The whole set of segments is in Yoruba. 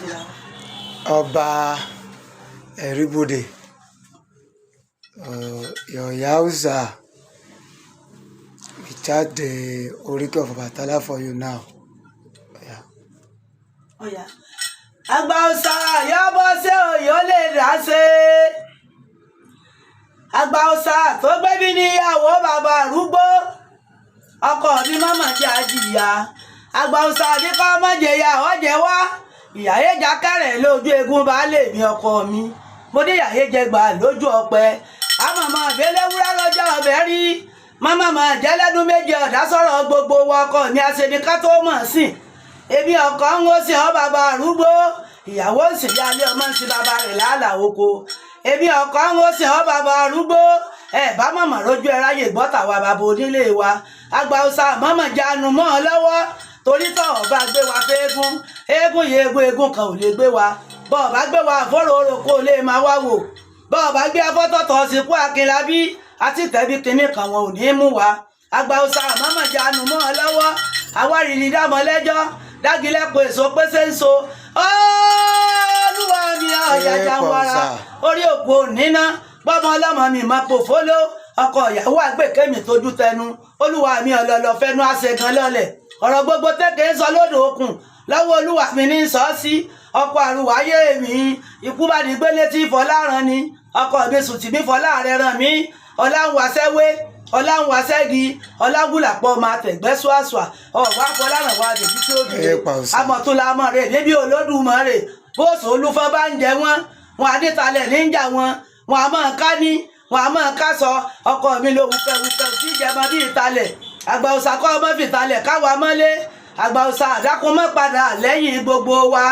Kíra. Ọba Ẹ̀ríbodè, your Yauza, we chant the Oríkì of Ọbàtálá for you now. Yeah. Ọ̀yà. Àgbà òòṣà yọ́bọ̀ ṣé òyò lè dá ṣe. Àgbà òòṣà tó gbé mi níyàwó, bàbá arúgbó. Ọkọ mi mọ́mọ́ jẹ́ àjìyà. Àgbà òòṣà ní kọ́ mọ́jẹ̀yà ọ̀jẹ̀ wá. Ìyá yéjà kẹrẹ̀ lójú egun baálé mi, ọkọ mi. Mo ní ìyá yéjẹ gbà lójú ọ̀pẹ. Àmọ̀mọ́ ìbílẹ̀ lọ́jọ́ ọbẹ̀ rí. Mọ́mọ́ mọ́ jẹ́lẹ́dún méje ọ̀dá sọ̀rọ̀ gbogbo wa, ọkọ mi àṣeníká tó mọ̀ sí. Èmi ọkọ ń wó sí ọ, bàbá arúgbó. Ìyàwó ń sì yálé, ọmọ ń sin bàbá rẹ̀ làálàá oko. Èmi ọkọ ń wó sí ọ, bàbá arúgbó. Ẹ bá mọ̀mọ́ rójú ẹ ráyè gbọ́ tàwa bàbá onílé wa. Àgbà òòṣà mọ́mọ́ jánu mọ́ ọ lọ́wọ́, torí tọ́ ọba gbé wa fẹ́ẹ́gún eégún yìí, eégún eégún kan ò lè gbé wa. Bọ́ ọba gbé wa fọ́rọ̀ kó lè máa wá wò. Bọ́ ọba gbé afọ́tọ̀tọ̀ síkú Akínlábí àti tẹ̀bí kinní kan, wọn ò ní mú wa. Àgbà òòṣà mọ́mọ́ jánu mọ́ ọ lọ́wọ́. Àwárìrì dámọ́ lẹ́jọ́ dágilẹ́kọ̀ọ́ èso pèsè ń so. Olúwa mi ọ̀jàjà ń wara orí òkú òníná gbọ́mọ ọlọ́mọ mi máa pò fóló. Ọkọ ìyàwó àgbèkémi tójú tẹnu. Olúwa mi ọlọ́lọ́ fẹnu àṣegan lọ́lẹ̀. Ọ̀rọ̀ gbogbo tẹ́kẹ̀ ń sọ lódò òkun lọ́wọ́ olúwa mi ní sọ sí. Ọkọ àrùwáyé mi, ikú bá ní gbélé tí fọlá ràn ni. Ọkọ mi sùn tì mí, fọlá rẹ ràn mí. Ọlá ń wàṣẹ́wé, ọlá ń wàṣẹ́gi, ọlágùlàpọ̀ máa tẹ̀gbẹ́ ṣùàṣùà ọ̀wá fọlá ràn wá dèbí tí ó dìde. Ẹ pa òsà. Amọ̀túnlámọ̀ rè níbi Olódùmarè. Bóòsù olúfọ́n bá ń jẹ wọ́n, wọn àdìtalẹ̀ níjà wọn, wọn a máa ká ní, wọn a máa ká sọ. Ọkọ mi ló wùfẹ́ wùfẹ́ tí ìjẹmọ bí ìtalẹ̀. Àgbà òsà kọ́ ọmọ fìtalẹ̀ káwa mọ́lé. Àgbà òsà àdákun mọ́ padà lẹ́yìn gbogbo wa.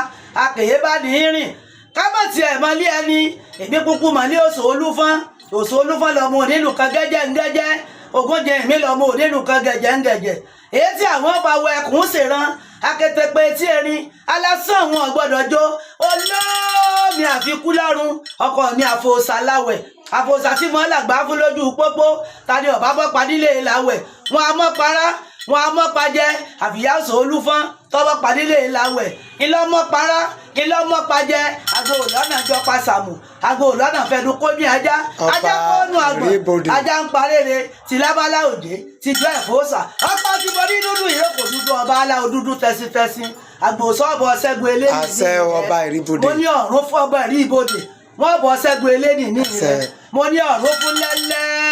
Akèé bá ní rìn kámọ̀ tiẹ̀ mọ́lé ẹni. Èmi kúkú mọ́lé òsò olúfọ́n. Òsò olúfọ́n lọ́mọ onílù kan gẹ́gẹ́ ń gẹ́gẹ́ ogúnjẹ mi, lọ́mọ onílù kan gẹ̀jẹ̀ ń gẹ̀jẹ̀. Èyí tí àwọn bá wọ ẹkùn ṣèrán akétépe tí erin alásán wọn gbọ́dọ̀ jó. Olómi àfikún lọ́rùn ọkọ mi, àfòsà láwẹ̀, àfòsà tí mo làgbà fún lójú pópó. Ta ni ọba bọ́ padílé láwẹ̀? Wọn a mọ́ para, wọn a mọ́ pajẹ. Àfìyáṣọ olúfọ́n tọ́wọ́ padílé láwẹ̀, ńlọmọ para, ńlọmọ pajẹ. Àgbo lọ́nà jọ pa sàmù, àgbo lọ́nà fẹnu kó ní ajá. Ọba Ajá kónú àgbọ̀n. Ìrìbodè. Ajá ń parére tìlábálá òde tìjọ ẹ̀fọ́sà ọ̀pọ̀ tí mo ní dúdú ìrókò dúdú, ọba aláwọ̀ dúdú tẹsítẹsí. Àgbòsọ́ọ̀bọ̀ ṣẹ́gun eléyìí. Àṣẹ, ọba Ìrìbodè. Mo ní ọ̀run fún ọba Ìrìbodè, wọ́n bọ̀ ṣẹ́gun eléyìí ní Àṣẹ. ìrẹ́. Mo ní ọ̀run fún lẹ́lẹ́.